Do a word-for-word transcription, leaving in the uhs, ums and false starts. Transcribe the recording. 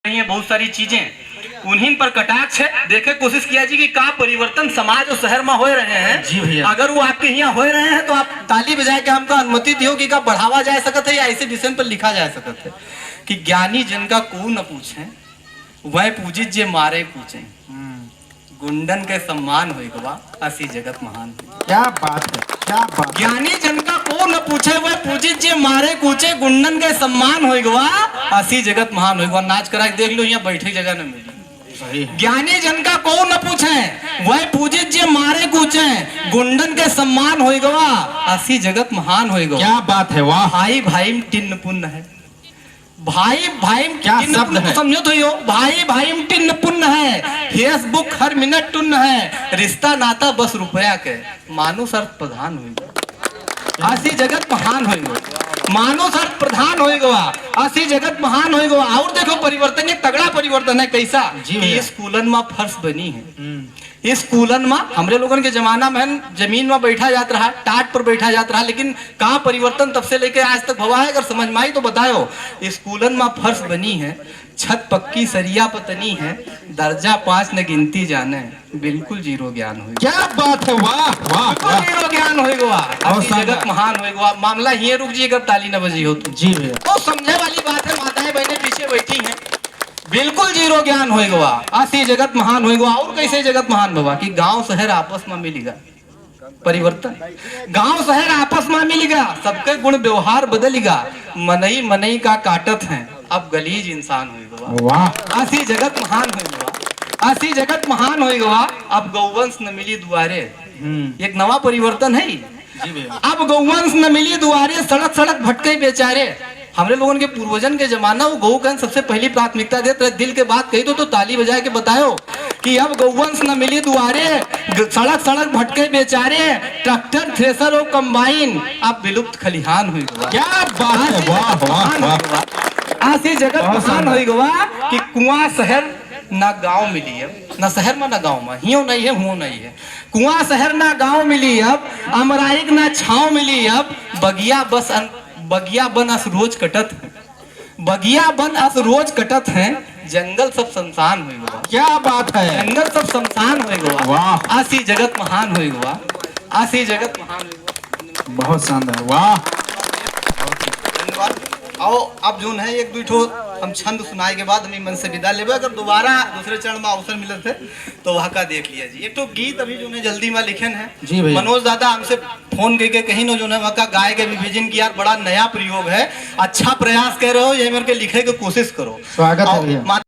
रही हैं बहुत सारी चीजें, उन्हीं पर कटाक्ष है। देखे कोशिश किया जी कि का परिवर्तन समाज और शहर में हो रहे हैं। जी भैया। अगर वो आपके यहाँ हो रहे हैं तो आप ताली बजा के हमका अनुमति दियो कि का बढ़ावा जा सकत है या ऐसे विषय पर लिखा जा सकत है कि ज्ञानी जन का को न पूछे, वह पूजित जे मारे कूचे। हम्म। गुंडन के सम्मान होई गवा, असी जगत महान होई। क्या बात है, क्या बात है। ज्ञानी जन का को न पूछे, वह पूजित जे मारे कूचे, गुंडन के सम्मान होई गवा, असी जगत महान होई गवा। नाच करा के देख लो, यहाँ बैठे जगह न मिली। सही है। ज्ञानी जन का को न पूछे, वह पूजित जे मारे कूचे, गुंडन के सम्मान होई गवा, असी जगत महान होई गवा। क्या बात है, वाह। भाई भाई में टिन्न पुन्न है। भाई भाई में क्या टिन्न शब्द पुन्न है? समझो तो यो, भाई भाई में टिन्न पुन्न है, Facebook हर मिनट टुन्न है, रिश्ता नाता बस रुपया के, मानुष अर्थ प्रधान होई गवा, असी जगत महान होई गवा। मानुष अर्थ प्रधान होई गवा, असी जगत महान होई गवा। और देखो परिवर्तन, एक तगड़ा परिवर्तन है। कैसा? जी कि भैया। स्कूलन में फर्श बनी है। हम्म। स्कूलन में, हमरे लोगन के जमाना में जमीन में बैठा जात रहा, टाट पर बैठा जात रहा, लेकिन का परिवर्तन तब से लेके आज तक भवा है? अगर समझ में आई तो बतायो। स्कूलन में फर्श बनी है, छत पक्की सरिया पतनी है, दर्जा पाँच न गिनती जाने, बिल्कुल जीरो ज्ञान होई। क्या बात है, वाह, वाह, बिल्कुल वाह। जीरो ज्ञान होई गवा। बहुत असी शानदार। जगत महान होई गवा। मामला हिये रुक जी, अगर ताली न बजी हो तो। जी भैया। तो समझे वाली बात है, माताएं बहनें पीछे बैठी हैं, बिल्कुल जीरो ज्ञान होई गवा, असी जगत महान होई गवा। और कैसे जगत महान भवा कि गांव शहर आपस में मिली गा, परिवर्तन। गांव शहर आपस में मिली गा, सबके गुण व्यवहार बदली गा, मनई मनई का काटत हैं, अब गलीज इंसान होई गवा। वाह। असी जगत महान होई गवा, असी जगत महान होई गवा। अब गौवंश न मिली दुआरे, हम्म। एक नवा परिवर्तन है। जी भैया। अब गौवंश न मिली दुआरे, सड़क सड़क भटके बेचारे। हमरे लोगन के पूर्वजन के जमाना वो गौ के सबसे पहली प्राथमिकता देत रहे। दिल के बात कही तो, तो ताली बजा के बतायो कि अब गौवंश न मिली दुआरे, ग-, सड़क सड़क भटके बेचारे, ट्रैक्टर, थ्रेसर और कंबाइन अब विलुप्त खलिहान होई गवा। क्या बात है, असी वाह, जगत वाह, महान वाह। होई गवा। असी जगत बहुत महान शानदार। होई गवा कि कुआं शहर ना गांव मिली है, ना शहर में ना गांव में, हियो नहीं है, हुओ नहीं है। कुआं शहर ना गांव मिली अब, अमराइक ना छांव मिली अब, बगिया बस अन-, बगिया बन अस रोज कटत है, बगिया बन अस रोज कटत है, जंगल सब शमशान होई गवा। क्या बात है। जंगल सब शमशान होई गवा। वाह। असी जगत महान होई गवा, असी जगत महान होई गवा। बहुत शानदार, वाह। धन्यवाद। आओ, अब जोन है एक दुई ठो हम छंद सुनाए के बाद हम ई मंच से विदा लेबे। अगर दोबारा दूसरे चरण में अवसर मिलत है तो वह का देख लिया जी। एक ठो गीत अभी जोन है जल्दी में लिखन है। जी भैया। मनोज दादा हमसे फोन करके कहीं न जोन है वह का गाय के विभेजन की यार बड़ा नया प्रयोग है, अच्छा प्रयास कर रहे हो, ये मेरे के लिखे के कोशिश करो। स्वागत है और भैया।